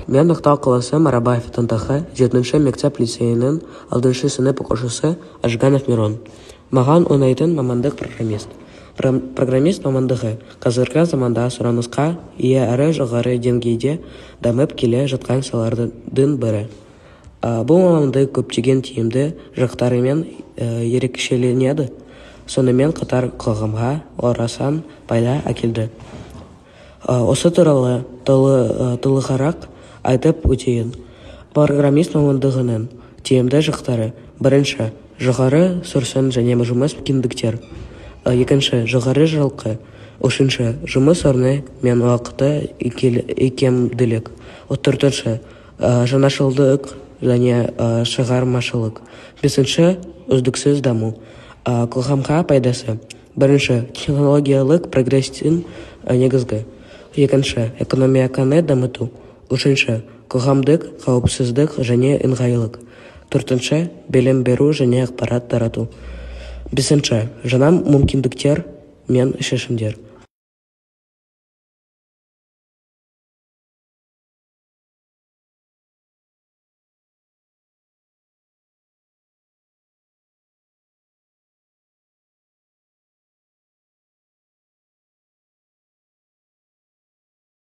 Мен Ақтау қаласы Марабаев атындағы 7-ші мектеп-лицейінің 6 сынып оқушысы Ажганов Мирон. Маған ұнайтын мамандық — программист. Программист мамандығы қазіргі заманда сұранысқа ие әрі жоғары деңгейде дамып келе жатқан салалардың бірі. Бұл мамандық көптеген тиімді жақтарымен ерекшеленеді, сонымен қатар қоғамға орасан пайда әкелді. Осы туралы толығырақ айтып өтейін. Программист мамандығының тиімді жақтары: бірінші, жоғары сұрасын және жұмыс мүмкіндіктер; екінші, жоғары жалақы; үшінші, жұмыс орны мен уақыты икемділік; төртінші, жаңашылдық және шығармашылық; бесінші, үздіксіз даму. Қоғамға пайдасы: бірінші, технологиялық прогрестің негізгі; екінші, экономиканы дамыту; үшінші, қоғамдық қауіпсіздік және ыңғайлық; төртінші, білім беру және ақпарат тарату; бесінші, жаңа мүмкіндіктер мен шешімдер.